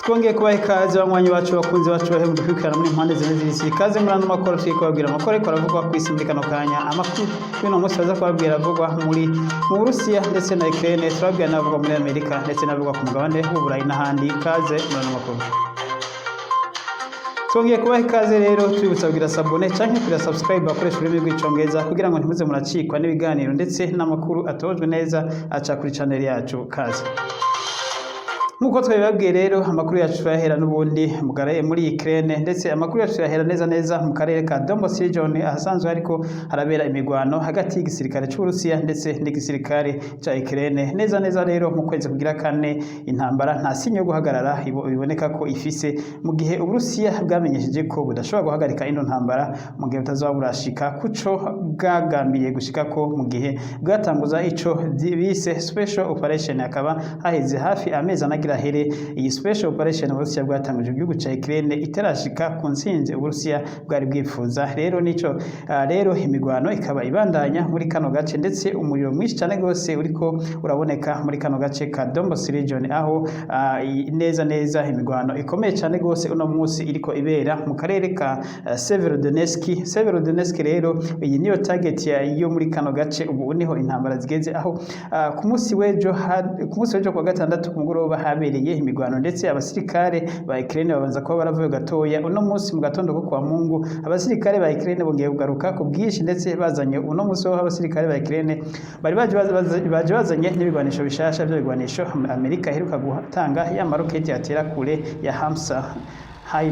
Twongeye kubaha ikaze, banywanyi bacu, bakunzi bacu bahe mudukurikirana muri impande zine z'isi. Ikaze muri ano makuru tugiye kubabwira, amakuru ariko aravugwa ku isi muri kano kanya. Amakuru y'uno munsi baza kubabwira avugwa mu Burusiya ndetse na Ukraine, turababwira n'avugwa muri Amerika ndetse n'avugwa ku mugabane w'Uburayi n'ahandi. Ikaze muri ano makuru. Twongeye kubaha ikaze rero, tubibutsa kugira s'abonner canke kugira subscribe bakoresha ururimi rw'Icongereza kugira ngo ntimuze muracikwa n'ibiganiro ndetse n'amakuru atojwe neza aca kuri channel yacu. Kaze. Nk'uko twabibabwiye rero, amakuru yacu turayahera n'ubundi muri Ukraine, ndetse amakuru yacu turayahera neza neza mu karere ka Donbas region, ahasanzwe hariko harabera imigwano hagati y'igisirikare c'Uburusiya ndetse n'igisirikare ca Ukraine. Neza neza rero mu kwezi kugira kane, intambara nta signe yo guhagarara biboneka ko ifise, mu gihe Uburusiya bwamenyesheje ko budashobora guhagarika ino ntambara mu gihe butazoba burashika kuco bwagambiriye gushikako mu gihe bwatanguza ico bise special operation. Akaba haheze hafi amezi anagira here iyi special operation Uburusiya bwatanguje igihugu ca Ukraine itarashika ku ntsinzi Uburusiya bwari bwifuza. Rero nico rero imigwano ikaba ibandanya muri kano gace, ndetse umuriro mwinshi cyane gose uriko uraboneka muri kano gace ka Donbas region, aho neza neza imigwano ikomeye cyane gose uno munsi iriko ibera mu karere ka Severodonetsk. Severodonetsk rero, iyi niyo target yo muri kano gace. Ubu niho intambara zigeze, aho ku munsi w'ejo kuwa gatandatu ku mugoroba habereye imigwano, ndetse abasirikare ba Ukraine babanza kuba baravuye gatoya. Uno munsi mu gatondo ko kwa Mungu, abasirikare ba Ukraine bongeye kugaruka ku bwinshi, ndetse bazanye uno munsi ho abasirikare ba Ukraine bari baje bazanye n'ibigwanisho bishasha, byo bigwanisho Amerika iheruka gutanga, ya maroketi atera kure ya Hamsa high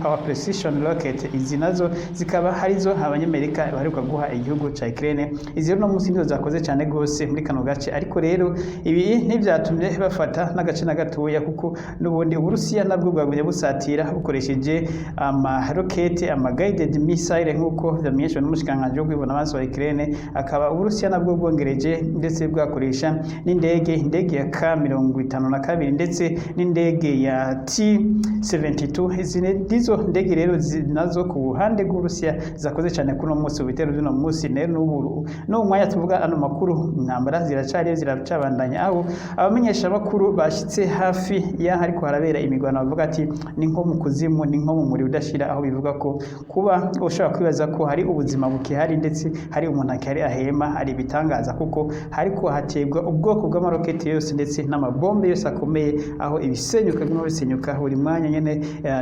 power precision rocket. Izi nazo zikaba harizo Abanyamerika baheruka guha igihugu ca Ukraine. Izi rero no munsi nizo zakoze cyane gose muri kano gace, ariko rero ibi ntivyatumye bafata n'agace na gatoya, kuko n'ubundi Uburusiya nabwo bwagumye busatira bukoresheje ama rokete, ama guided missile, nk'uko vyamenyeshejwe n'umushikiranganji wo kwivuna amaso wa Ukraine. Akaba Uburusiya nabwo bwongereje ndetse bwakoresha n'indege, indege ya K52 ndetse n'indege ya T72. Izi nizo ndege rero nazo ku ruhande rw'Uburusiya zakoze cyane kuri uno munsi mu bitero by'uno munsi. Rero n'ubu n'ubu mwanya tuvuga ano makuru, intambara ziracariyo, ziracabandanya, aho abamenyesha makuru bashitse hafi y'aho ariko harabera imigwano bavuga ati ni nko mu kuzimu, ni nko mu muriro udashira, aho bivuga ko kuba ushobora kwibaza ko hari ubuzima bukihari ndetse hari umuntu akihari ahema ari ibitangaza, kuko hariko haterwa ubwoko bw'amaroketi yose ndetse n'amabombe yose akomeye, aho ibisenyuka biguma bisenyuka buri mwanya nyene,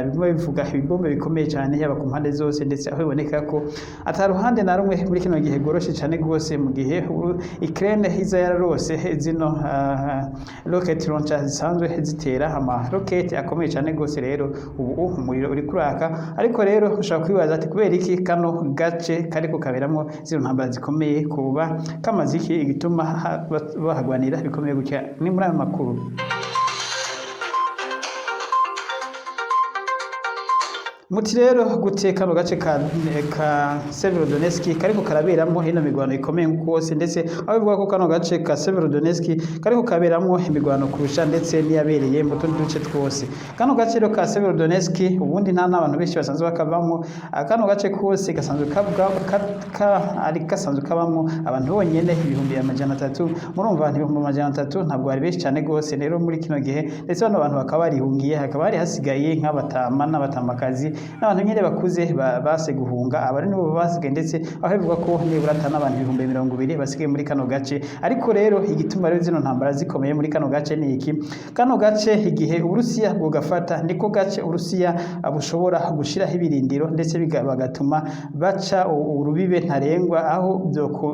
biguma bivuga ibibombe bikomeye cyane yaba ku mpande zose, ndetse aho biboneka ko ata ruhande na rumwe muri kino gihe rworoshe cyane rwose, mu gihe Ukraine iza yararose zino rocket launcher zisanzwe zitera ama roketi akomeye cyane rwose. Rero ubu umuriro uri kuraka, ariko rero ushobora kwibaza ati kubera iki kano gace kariko kaberamo zino ntambara zikomeye kuba kamaze iki, igituma bahagwanira bikomeye gutya? Ni muri ayo makuru. Muti rero gute kano gace ka Severodonetsk kariko karaberamo ino migwano ikomeye hose, ndetse aho bivuga ko kano gace ka Severodonetsk kariko kaberamo imigwano kurusha ndetse n'iyabereye mu tundi duce twose? Kano gace rero ka Severodonetsk, ubundi nta n'abantu benshi basanzwe bakavamo. Kano gace kose gasanzwe kavuga ka, ari gasanzwe kabamo abantu bonyene 300,000. Murumva, abantu 300,000 ntabwo ari benshi cyane rwose. Rero muri kino gihe ndetse bano bantu bakaba barihungiye, hakaba hari hasigaye nk'abatama n'abatamakazi n'abantu nyine bakuze base guhunga, abari nibo basigaye, ndetse aho bivuga ko nibura ata n'abantu 20,000 basigaye muri kano gace. Ariko rero igituma rero zino ntambara zikomeye muri kano gace ni iki: kano gace, igihe Uburusiya bwogafata, niko gace Uburusiya bushobora gushiraho ibirindiro, ndetse bagatuma baca urubibe ntarengwa, aho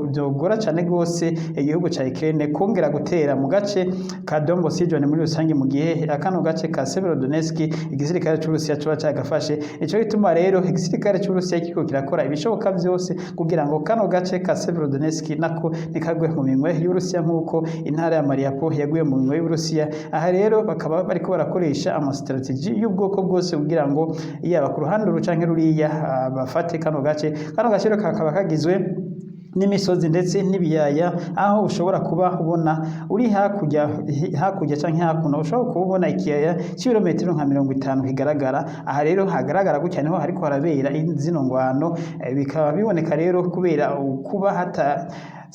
byogora cyane rwose igihugu ca Ukraine kongera gutera mu gace ka Donbas region muri rusange, mu gihe kano gace ka Severodonetsk igisirikare c'Uburusiya coba cagafashe. Nico gituma rero igisirikare c'Uburusiya kiriko kirakora ibishoboka vyose kugira ngo kano gace ka Severodonetsk nako ntikagwe mu minwe y'Uburusiya, nk'uko intara ya Mariupol yaguye mu minwe y'Uburusiya. Aha rero bakaba bariko barakoresha ama strategy y'ubwoko bwose kugira ngo yaba ku ruhande uru canke ruriya bafate kano gace. Kano gace rero kakaba kagizwe n'imisozi ndetse n'ibiyaya, aho ushobora kuba ubona uri hakurya canke hakuno, ushobora kuba ubona ikiyaya c'ibirometero nka 50 kigaragara. Aha rero hagaragara gutya niho hariko harabera zino ngwano. Bikaba biboneka rero kubera kuba hata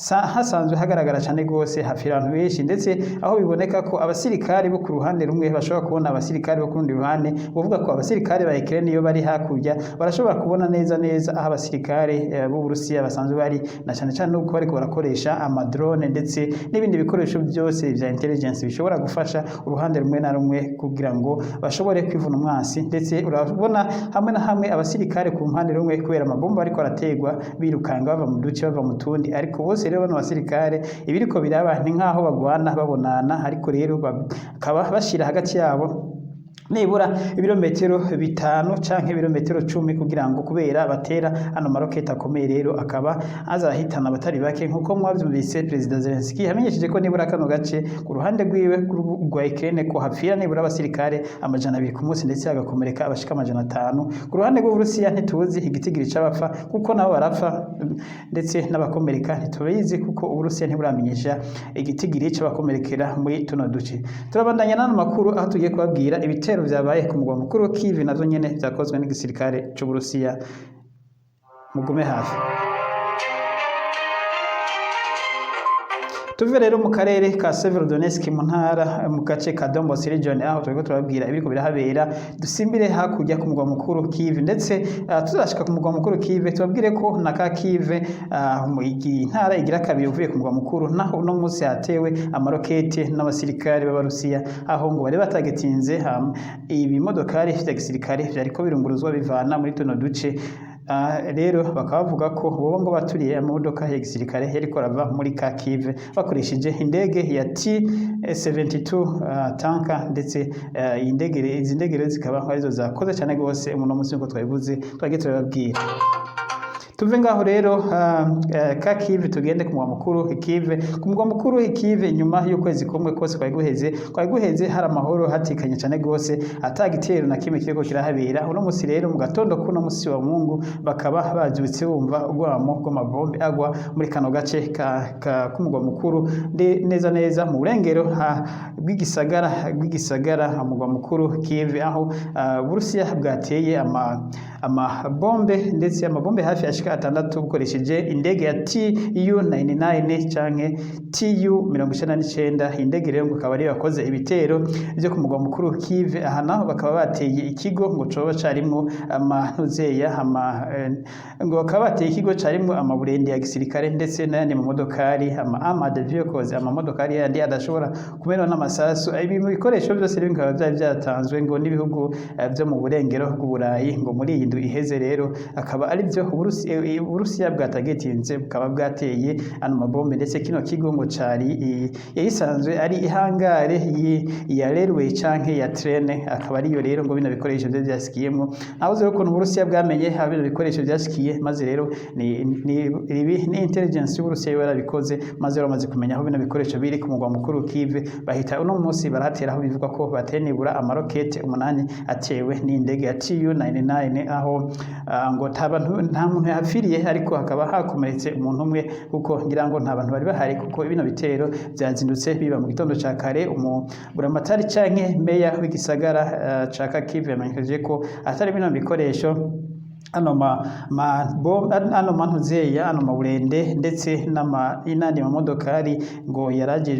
hasanzwe hagaragara cyane gose, hapfira abantu benshi, ndetse aho biboneka ko abasirikare bo ku ruhande rumwe bashobora kubona abasirikare bo ku rundi ruhande. Uvuga ko abasirikare ba Ukraine iyo bari hakurya barashobora kubona neza neza aho abasirikare b'Uburusiya basanzwe bari, na cyane cyane nuko bariko barakoresha amadrone ndetse n'ibindi bikoresho byose vya intelligence bishobora gufasha uruhande rumwe na rumwe kugira ngo bashobore kwivuna umwansi. Ndetse urabona hamwe na hamwe abasirikare ku ruhande rumwe, kubera amabomba ariko arategwa, birukanga bava mu duce bava mu tundi. Ariko bose rero bano basirikare, ibiriko biraba ni nkaho bagwana babonana, ariko rero bakaba bashira hagati yabo nibura ibirometero 5 canke ibirometero 10, kugira ngo kubera batera ano maroketi akomeye rero akaba azahitana abatari bake. Nkuko mwavyumvise, Perezida Zelensky yamenyesheje ko nibura kano gace ku ruhande rwiwe rwa Ukraine ko hapfira nibura abasirikare 200 ku munsi, ndetse hagakomereka abashika 500. Ku ruhande rw'Uburusiya ntituzi igitigiri c'abapfa, kuko nabo barapfa, ndetse n'abakomereka ntitubizi, kuko Uburusiya ntiburamenyesha igitigiri c'abakomerekera muri tuno duce. Turabandanya n'ano makuru, aho tugiye kubabwira ibitero vyabaye ku mugwa mukuru Kiev, navyo nyene vyakozwe n'igisirikare c'Uburusiya. Mugume hafi. Tuve rero mu karere ka Severodonetsk, mu ntara, mu gace ka Donbas region, aho turiko turababwira ibiriko birahabera, dusimbire hakurya ku mugwa mukuru Kiev. Ndetse tuzashika ku mugwa mukuru Kiev, tubabwire ko na ka Kiev, mu ntara igira kabiri uvuye ku mugwa mukuru, naho uno munsi hatewe amarokete n'abasirikare b'Abarusiya, aho ngo bari batagetinze ibimodokari vya gisirikare vyariko birunguruzwa bivana muri tuno duce. Rero bakaba bavuga ko bobo ngo baturiye amamodoka ya gisirikare yariko arava muri Kharkiv bakoresheje indege ya T-72 tanka. Ndetse iyi ndege, izi ndege rero zikaba arizo zakoze cyane gose uno munsi, nkuko twabivuze, twagiye turababwira. Tuve ngaho rero Kharkiv, tugende ku mugwa mukuru Kiev. Ku mugwa mukuru Kiev, nyuma y'ukwezi kumwe kose kwari guheze hari amahoro, hatikanye cyane gose, ata gitero na kimwe kiriko kirahabera. Uno musi rero, mu gatondo kuno musi wa Mungu, bakaba bavyutse bumva urwamo rw'amabombe agwa muri kano gace ka k'umugwa mukuru, neza neza mu burengero bw'igisagara mugwa mukuru Kiev, aho Burusiya bwateye amabombe, ndetse amabombe hafi ashika 6, bukoresheje indege ya Tu-99 canke Tu-99. Indege rero ngo akaba ariyo yakoze ibitero vyo ku mugwa mukuru Kiev. Aha naho bakaba bateye ikigo ngo coba carimwo amantuzeya ama ngo bakaba bateye ikigo carimwo amaburende ya gisirikare, ndetse n'ayandi mamodokari, ama armored vehicles, amamodokari yandi adashobora kumenwa n'amasasu. Ibi bikoresho byose rero bikaba vyari vyatanzwe ngo n'ibihugu vyo mu burengero bw'Uburayi ngo muri iyi ndwi iheze. Rero akaba ari byo Uburusiya bwatagetinze, bukaba bwateye ano mabombe. Ndetse kino kigo ngo cari yayisanzwe ari ihangare ya railway canke ya train, akaba ariyo rero ngo bino bikoresho byo vyasikiyemwo. Aho rero ukuntu Uburusiya bwamenye aho bino bikoresho vyashikiye, maze rero ni ibi ni intelligence y'Uburusiya yarabikoze, maze bamaze kumenya aho bino bikoresho biri ku mugwa mukuru Kiev, bahita uno munsi barahatera, aho bivugwa ko bateye nibura amarokete 8 atewe n'indege ya Tu-99, aho ngo nta muntu yahapfiriye, ariko hakaba hakomeretse umuntu umwe, kuko ngira ngo nta bantu bari bahari, kuko bino bitero byazindutse biba mu gitondo ca kare. Umuburamatari canke meya w'igisagara ca Kharkiv yamenyesheje ko atari bino bikoresho, ano ma, ma bo, ano mantuzeya, ano maburende, ndetse n'ama n'andi mamodokari ngo yaraje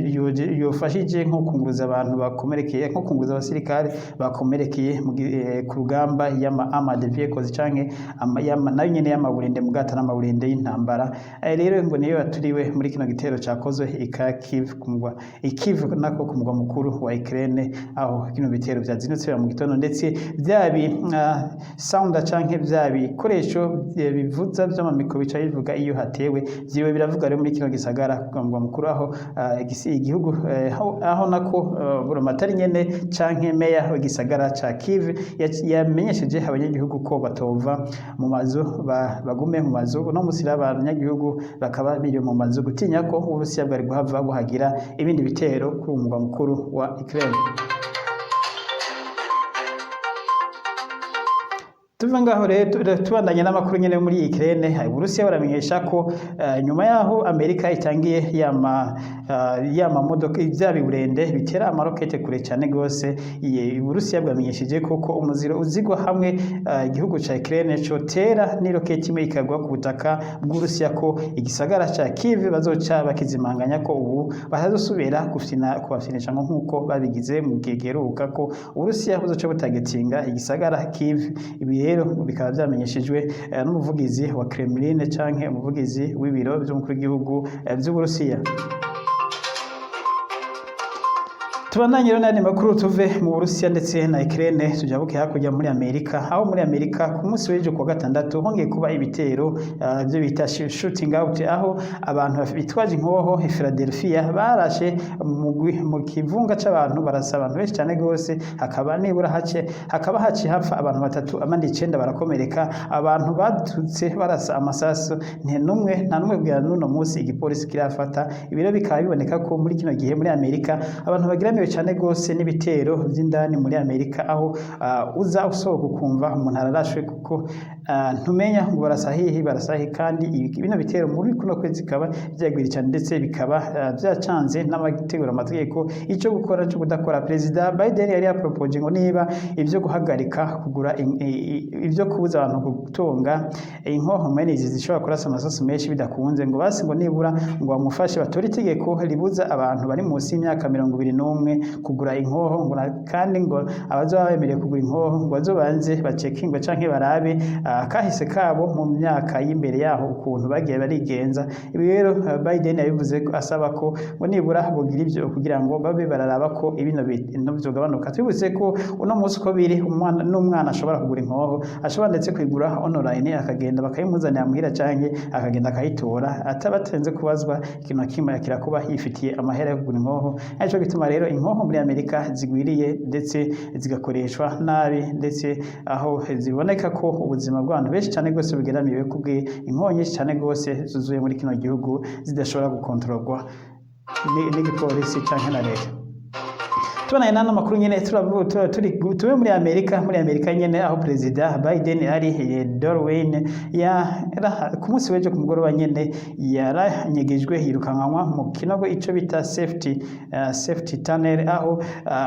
yofashije nko kunguruza abantu bakomerekeye, nko kunguruza abasirikare bakomerekeye ku rugamba, y'ama armored vehicles canke nayo nyene y'amaburende, mugata n'amaburende y'intambara. Rero ngo niyo yaturiwe muri kino gitero cakozwe i Kharkiv, ku mugwa i Kiev, nako ku mugwa mukuru wa Ukraine, aho kino bitero vyazindutse mu gitondo, ndetse vyabi sound canke vyabi bikoresho bivuza vy'amamikro bica bivuga iyo hatewe, vyiwe biravuga rero muri kino gisagara ku mugwa mukuru, aho igihugu aho nako buramatari nyene canke meya w'igisagara ca Kiev yamenyesheje abanyagihugu ko batova mu mazu, bagume mu mazu. Uno musi rero abanyagihugu bakaba biri mu mazu, gutinya ko Uburusiya bwari guhava buhagira ibindi bitero kuri uwo mugwa mukuru wa Ukraine. Tuva ngaho rero, tubandanya n'amakuru nyene muri Ukraine. Uburusiya baramenyesha ko nyuma yaho Amerika itangiye yama ya mamodoka, vya biburende bitera amarokete kure cyane gose. Uburusiya bwamenyesheje koko umuziro uzigwa hamwe igihugu ca Ukraine cotera n'iroketi imwe ikagwa ku butaka bw'Uburusiya, ko igisagara ca Kiev bazoca bakizimanganya, ko ubu batazosubira gufyina kubafyinisha ngo nk'uko babigize mu gihe giheruka, ko Uburusiya buzoca butagetinga igisagara Kiev. Ibi rero bikaba vyamenyeshejwe n'umuvugizi wa Kremlin canke umuvugizi w'ibiro vy'umukuru w'igihugu vy'Uburusiya. Tubandanye rero n'ayandi makuru, tuve mu Burusiya ndetse na Ukraine, tujabuke hakurya muri Amerika, aho muri Amerika ku munsi w'ejo kuwa gatandatu hongeye kuba ibitero byo bita shooting out, aho abantu bitwaje inkoho i Philadelphia barashe mu kivunga c'abantu, barasa abantu benshi cyane gose, hakaba nibura hace hakaba haciye hapfa abantu batatu, abandi 9 barakomereka. Abantu badutse barasa amasasu, nta n'umwe nta n'umwe kugera n'uno munsi igipolisi kirafata. Ibiro bikaba biboneka ko muri kino gihe muri Amerika abantu bagiramiwe cyane gose n'ibitero vy'indani muri Amerika, aho uza usohoka ukumva umuntu ararashwe, kuko ntumenya ngo barasahihi barasahi. Kandi bino bitero muri kuno kwezi bikaba vyagwiriye cyane, ndetse bikaba vyacanze n'abategura amategeko ico gukora cyo kudakora. Perezida Biden yari yapropoje ngo niba ivyo guhagarika kugura ivyo kubuza abantu gutunga inkoho mwene izi zishobora kurasa amasasu menshi bidakunze, ngo basi ngo nibura ngo bamufashe batore itegeko ribuza abantu bari munsi y'imyaka 21 kugura inkoho, ngo kandi ngo abazoba bemerewe kugura inkoho ngo bazobanze bacekingwe canke barabe kahise kabo mu myaka y'imbere yaho, ukuntu bagiye barigenza. Ibi rero Biden yabivuze ko asaba ko ngo nibura bogira ivyo kugira ngo babe bararaba ko ibino bintu vyogabanuka. Twibutse ko uno munsi uko biri, umwana n'umwana ashobora kugura inkoho, ashobora ndetse kuyigura online, akagenda bakayimuzanira muhira canke akagenda akayitora atabatenze kubazwa ikintu na kimwe, akira kuba yifitiye amahera yo kugura inkoho. Arico gituma rero inkoho muri Amerika zigwiriye, ndetse zigakoreshwa nabi, ndetse aho ziboneka ko ubuzima bw'abantu benshi cyane rwose bugeramiwe kubwe inkoho nyinshi cyane rwose zuzuye muri kino gihugu, zidashobora gukontororwa n'igipolisi canke na leta. Tubanaye n'ano makuru nyene, turi tube muri Amerika, muri Amerika nyene aho Perezida Biden ari Dorwin ya ku munsi w'ejo ku mugoroba nyene yaranyegejwe, yirukanwa mu kinogo ico bita safety tunnel, aho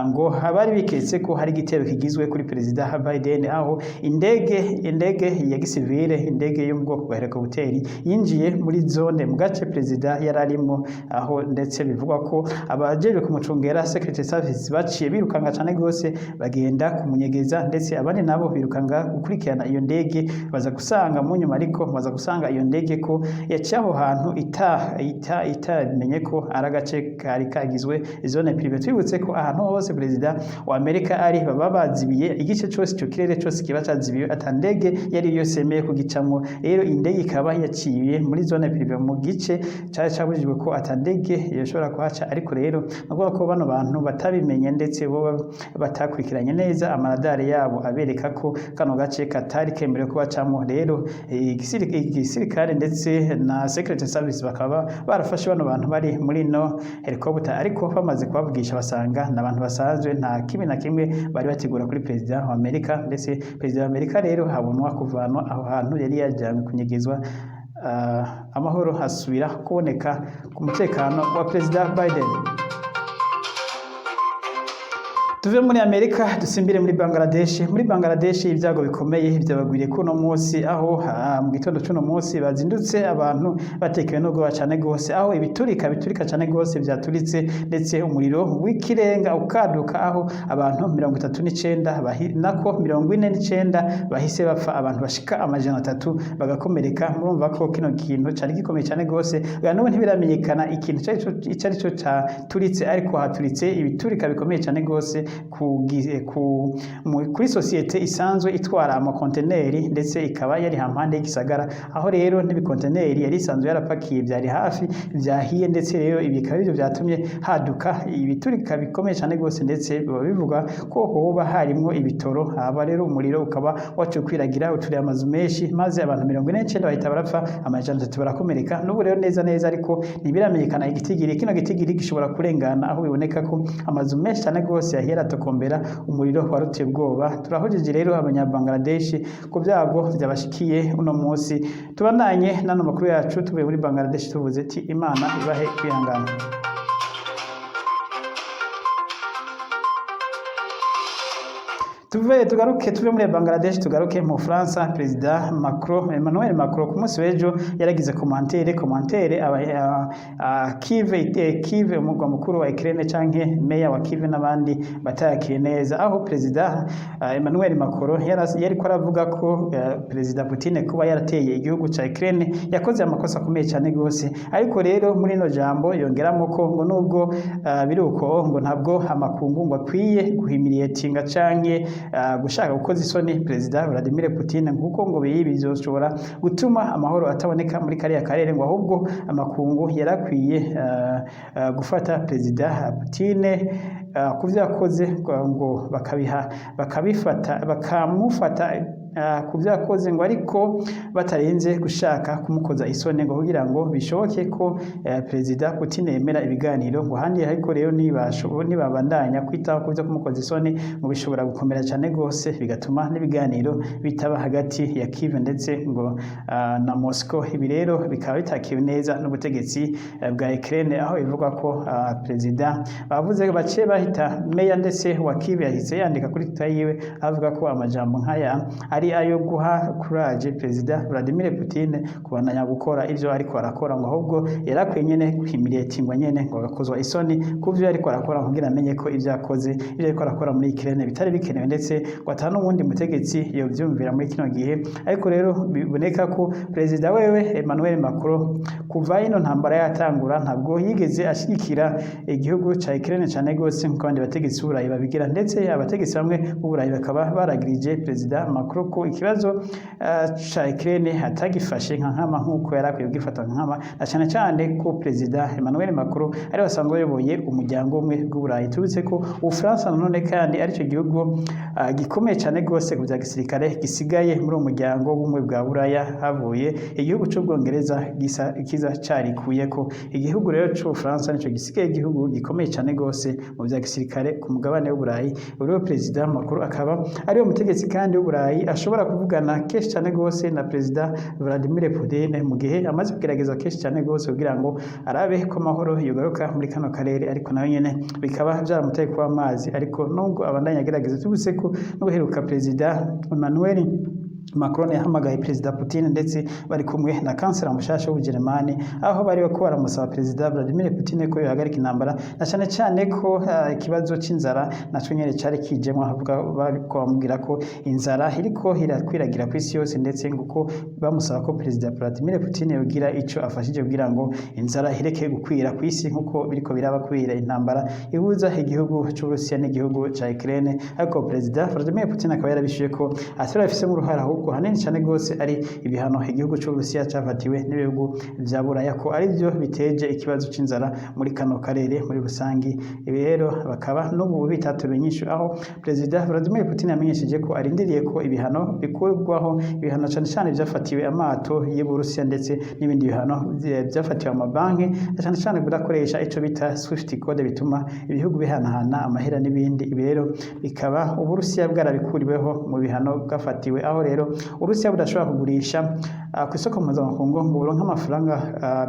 ngo abari biketse ko hari igitero kigizwe kuri Perezida Biden, aho indege ya gisivile, indege yo mu bwoko bwa helicopter, yinjiye muri zone mu gace perezida yari arimo, aho ndetse bivugwa ko abajejwe kumucungera, Secret Service, baciye birukanga cyane gose bagenda kumunyegeza, ndetse abandi nabo birukanga gukurikirana iyo ndege, baza gusanga mu nyuma, ariko baza gusanga iyo ndege ko yaciye aho hantu ita ita itamenye ko ari agace kari kagizwe zone privée. Twibutse ko ahantu hose perezida wa Amerika ari baba bazibiye igice cyose, icyo kirere cyose kiba cazibiwe, ata ndege yari yose yemeye kugicamwo. Rero indege ikaba yaciye muri zone privée, mu gice cari cabujijwe ko ata ndege yoshobora kuhaca. Ariko rero ni ukuvuga ko bano bantu batabimenye, ndetse bo batakurikiranye neza amaradari yabo abereka ko kano gace katari kemerewe kubacamo. Rero igisirikare ndetse na Secret Service bakaba barafashe bano bantu bari muri no helicopter, ariko bamaze kubavugisha basanga ni abantu basanzwe, nta kimwe na kimwe bari bategura kuri perezida wa Amerika. Ndetse perezida wa Amerika rero habonwa kuvanwa aho hantu yari yajyanywe kunyegezwa, amahoro hasubira kuboneka ku mutekano wa Perezida Biden. Tuve muri Amerika dusimbire muri Bangladesh. Muri Bangladesh ibyago bikomeye byabagwiriye kuno munsi, aho mu gitondo cy'uno munsi bazindutse abantu batekewe n'ubwoba cyane gose, aho ibiturika biturika cyane gose byaturitse, ndetse umuriro w'ikirenga ukaduka, aho abantu 39 nako 49 bahise bapfa, abantu bashika 300 bagakomereka. Murumva ko kino kintu cyari gikomeye cyane gose. N'ubu ntibiramenyekana ikintu icyo ari cyo cyaturitse, ariko haturitse ibiturika bikomeye cyane gose kuri sosiyete isanzwe itwara amakonteneri, ndetse ikaba yari hampande y'igisagara, aho rero n'ibikonteneri yari isanzwe yarapakiye byari hafi byahiye. Ndetse rero ibi bikaba aribyo byatumye haduka ibiturika bikomeye cyane rwose, ndetse biba bivugwa ko hoba harimwo ibitoro. Haba rero umuriro ukaba waciye ukwiragira uturiye amazu menshi, maze abantu 49 bahita barapfa, 300 barakomereka. N'ubu rero neza neza ariko ntibiramenyekana igitigiri. Kino gitigiri gishobora kurengana, aho biboneka ko amazu menshi cyane rwose yahiye aratokombera, umuriro waruteye ubwoba. Turahojeje rero abanyabangladesh ku byago byabashikiye uno munsi. Tubandanye n'ano makuru yacu, tuvuye muri Bangladesh, tuvuze ati Imana ibahe kwihangana. Tuve tugaruke, tuve muri Bangladesh, tugaruke mu Faransa. Perezida Macron, Emmanuel Macron, ku munsi w'ejo yaragize commentaire aba Kiev, Kiev umugwa mukuru wa Ukraine, canke meya wa Kiev n'abandi batayakiriye neza, aho Perezida Emmanuel Macron yariko aravuga ko Perezida Putin kuba yarateye igihugu ca Ukraine yakoze amakosa akomeye cyane gose. Ariko rero muri ino jambo yongeramo ko ngo nubwo biri uko, ngo ntabwo amakungu ngo akwiye guhumiliatinga canke gushaka gukoza isoni Perezida Vladimir Putin, kuko ngo ibi bizoshobora gutuma amahoro ataboneka muri kariya karere, ngo ahubwo amakungu yarakwiye gufata Perezida Putin ku vyo yakoze, ngo bakabiha bakabifata bakamufata ku byo yakoze, ngo ariko batarenze gushaka kumukoza isoni, ngo kugira ngo bishoboke ko Perezida Putin yemera ibiganiro. Ngo handi ariko rero nibabandanya kwitaho ku byo kumukoza isoni, ngo bishobora gukomera cyane gose, bigatuma n'ibiganiro bitaba hagati ya Kiev ndetse ngo na Moscow. Ibi rero bikaba bitakiwe neza n'ubutegetsi bwa Ukraine, aho bivugwa ko perezida bavuze bace bahita meya ndetse wa Kiev yahise yandika kuri Twitter yiwe avuga ko amajambo nk'aya ari ayo guha courage Perezida Vladimir Putin kubandanya gukora ivyo ariko arakora, ngo ahubwo yarakwiye nyene guhumiliatingwa nyene, ngo agakozwa isoni ku vyo ariko arakora, kugira amenye ko ivyo yakoze, ivyo ariko arakora muri Ukraine bitari bikenewe, ndetse ngo ata n'uwundi mutegetsi yovyumvira muri kino gihe. Ariko rero biboneka ko perezida wewe Emmanuel Macron, kuva ino ntambara yatangura, ntabwo yigeze ashigikira igihugu ca Ukraine cane gose nkuko abandi bategetsi b'Uburayi babigira. Ndetse abategetsi bamwe b'Uburayi bakaba baragirije Perezida Macron ko ikibazo ca Ukraine atagifashe nka nkama nkuko yari akwiye kugifata nka nkama, na cane cane ko Perezida Emmanuel Macron ari wasanzwe ayoboye umuryango umwe bw'Uburayi. Tubitse ko Ubufaransa nanone kandi arico gihugu gikomeye cane gose ku vya gisirikare gisigaye muri uwo muryango w'ubumwe bwa Buraya, havuye igihugu c'Ubwongereza gisa kiza carikuyeko. Igihugu rero c'Ubufaransa nico gisigaye igihugu gikomeye cane gose mu vya gisirikare ku mugabane w'Uburayi. Rero Perezida Macron akaba ariwe mutegetsi kandi w'Uburayi ashobora kuvugana kenshi cane gose na Perezida Vladimir Putin, mu gihe amaze kugerageza kenshi cane gose kugira ngo arabe ko amahoro yogaruka muri kano karere, ariko nawe nyene bikaba vyaramuteye kuba amazi. Ariko nubwo abandanya agerageza, tubuse ko no guheruka Perezida Emmanuel Macron yahamagaye Perezida Putin, ndetse bari kumwe na kansera mushasha w'Ubujeremani, aho bari ko baramusaba Perezida Vladimir Putin ko yohagarika intambara, na cane cane ko ikibazo c'inzara naco nyene cari kijemwo, avuga bariko bamubwira ko inzara iriko irakwiragira kw'isi yose, ndetse nguko bamusaba ko Perezida Vladimir Putin yogira ico afashije kugira ngo inzara ireke gukwira kw'isi nkuko biriko biraba kubera intambara ihuza igihugu c'Uburusiya n'igihugu ca Ukraine. Ariko Perezida Vladimir Putin akaba yarabishuye ko atari abifisemo uruhara, ahubwo hanini cane gose ari ibihano igihugu c'Uburusiya cafatiwe n'ibihugu vya Buraya, ko ari vyo biteje ikibazo c'inzara muri kano karere muri rusangi. Ibi rero bakaba n'ubu bitatorewe inyishu, aho Perezida Vladimir Putin yamenyesheje ko arindiriye ko ibihano bikurwaho, ibihano cane cane vyafatiwe amato y'Uburusiya, ndetse n'ibindi bihano vyafatiwe amabanki, na cane cane kudakoresha ico bita SWIFT code bituma ibihugu bihanahana amahera n'ibindi. Ibi rero bikaba Uburusiya bwarabikuriweho mu bihano bwafatiwe, aho rero Uburusiya budashobora kugurisha ku isoko mpuzamakungu ngo buronke amafaranga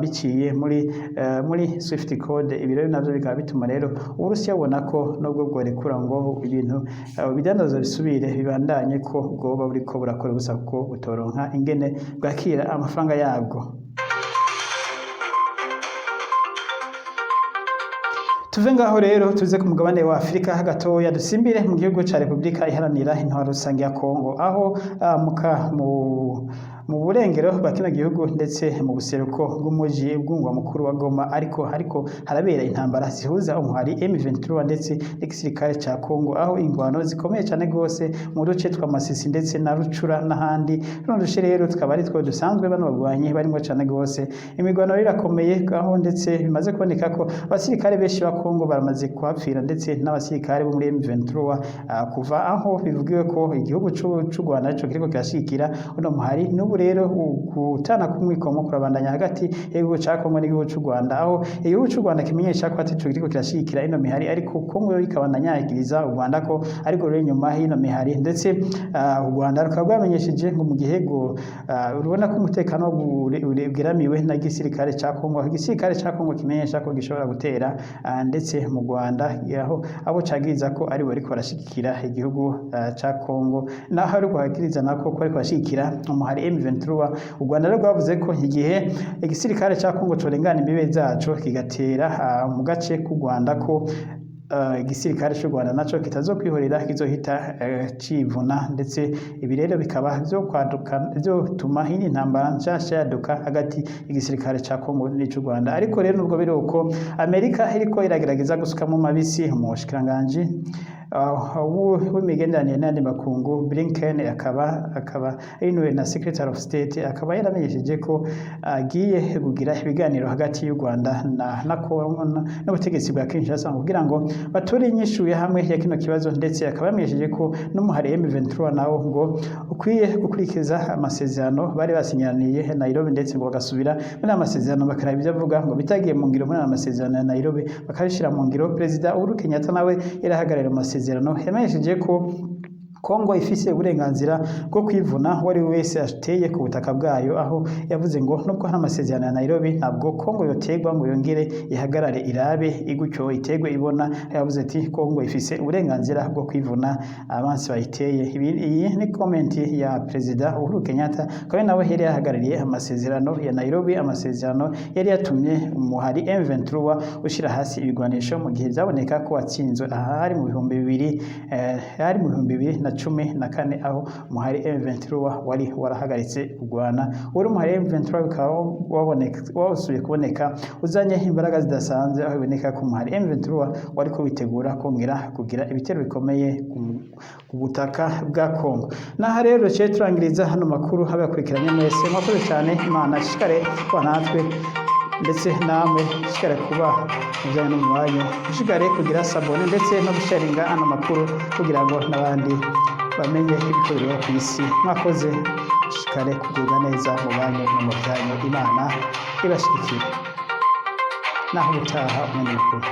biciye muri SWIFT code. Ibi rero navyo bikaba bituma rero Uburusiya bubona ko nubwo bworekura ngo ibintu ibidandazwa bisubire bibandanye, ko bwoba buriko burakora ubusa, kuko butoronka ingene bwakira amafaranga yabwo. Tuve ngaho rero tuze ku mugabane wa Afrika gatoya, dusimbire mu gihugu ca Republika Iharanira Intwaro Rusange ya Kongo, aho muka mu mu burengero bwa kino gihugu, ndetse mu buseruko bw'umuji bw'umugwa mukuru wa Goma, ariko harabera intambara zihuza umuhari M23 ndetse n'igisirikare ca Kongo, aho ingwano zikomeye cane gose mu duce twa Masisi ndetse na Rucura n'ahandi. Runo duce rero tukaba ari two dusanzwe bano bagwanyi barimo cane gose. Imigwano rero irakomeye, aho ndetse bimaze kuboneka ko abasirikare benshi ba Kongo baramaze kuhapfira, ndetse n'abasirikare bo muri M23, kuva aho bivugiwe ko igihugu c'u Rwanda arico kiriko kirashigikira uno muhari n'ubu. N'ubu rero gutana kumwikomo kurabandanya hagati y'igihugu ca Kongo n'igihugu c'u Rwanda, aho igihugu c'u Rwanda kimenyesha ko ataco kiriko kirashigikira ino mihari, ariko Kongo yo ikabandanya yagiriza u Rwanda ko ariko ruri inyuma y'ino mihari. Ndetse u Rwanda rukaba rwamenyesheje ngo mu gihe ngo rubona ko umutekano ugeramiwe na gisirikare ca Kongo, aho igisirikare ca Kongo kimenyesha ko gishobora gutera ndetse mu Rwanda, aho abo cagiriza ko ari bo bariko barashigikira igihugu ca Kongo, naho ari guhakiriza nako ko ariko barashigikira umuhari M23. U Rwanda rero rwavuze ko igihe igisirikare ca Kongo corengana imbibe zaco kigatera mu gace k'u Rwanda, ko igisirikare cy'u Rwanda naco kitazokwihorera, kizohita civuna. Ndetse ibi rero bikaba vyo kwaduka vyotuma iyindi ntambara nshasha yaduka hagati y'igisirikare ca Kongo n'ic'u Rwanda. Ariko rero nubwo biri uko, Amerika iriko iragerageza gusukamo mabisi. Umushikiranganji w'imigenderanire n'ayandi makungu Blinken, akaba ari na Secretary of State, akaba yaramenyesheje ko agiye kugira ibiganiro hagati y'u Rwanda na Kongo n'ubutegetsi bwa Kinshasa kugira ngo batore inyishu ya hamwe ya kino kibazo. Ndetse akaba yamenyesheje ko n'umuhari M23 nawo ngo ukwiye gukurikiza amasezerano bari basinyaniye Nairobi, ndetse ngo bagasubira muri aya masezerano bakaraba ibyo avuga ngo bitagiye mu ngiro muri aya masezerano ya Nairobi, bakabishyira mu ngiro. Perezida Uhuru Kenyatta nawe yarahagarariye mu masezerano, yamenyesheje ko Kongo ifise uburenganzira bwo kwivuna uwo ari we wese ateye ku butaka bwayo, aho yavuze ngo nubwo hari amasezerano ya Nairobi, ntabwo Kongo yotegwa ngo yongere ihagarare irabe igutyo itegwe ibona. Yavuze ati Kongo ifise uburenganzira bwo kwivuna abansi bayiteye. Iyi ni comment ya Perezida Uhuru Kenyatta, akaba nawe yari yahagarariye amasezerano ya Nairobi, amasezerano yari yatumye umuhari M23 ushira hasi ibigwanisho mu gihe byaboneka ko watsinzwe. Aha hari mu 2000, hari mu 2014, aho umuhari M23 wari warahagaritse kurwana. Uri umuhari M23 bikaba waboneka wasubiye kuboneka uzanye imbaraga zidasanzwe, aho biboneka ko umuhari M23 wari witegura kongera kugira ibitero bikomeye ku butaka bwa Kongo. Naha rero duciye turangiriza hano makuru. Abakurikiranye mwese mwakoze cyane. Imana ishikare kuba natwe, ndetse namwe ishikare kuba mu byanyu no mu banyu, ishikare kugira s'abonner ndetse no gusharinga ano makuru kugira ngo n'abandi bamenye ibikorerwa ku isi. Mwakoze, ishikare kugubwa neza mu banyu no mu byanyu. Imana ibashigikire. Naho ubutaha, umwanya mukuru.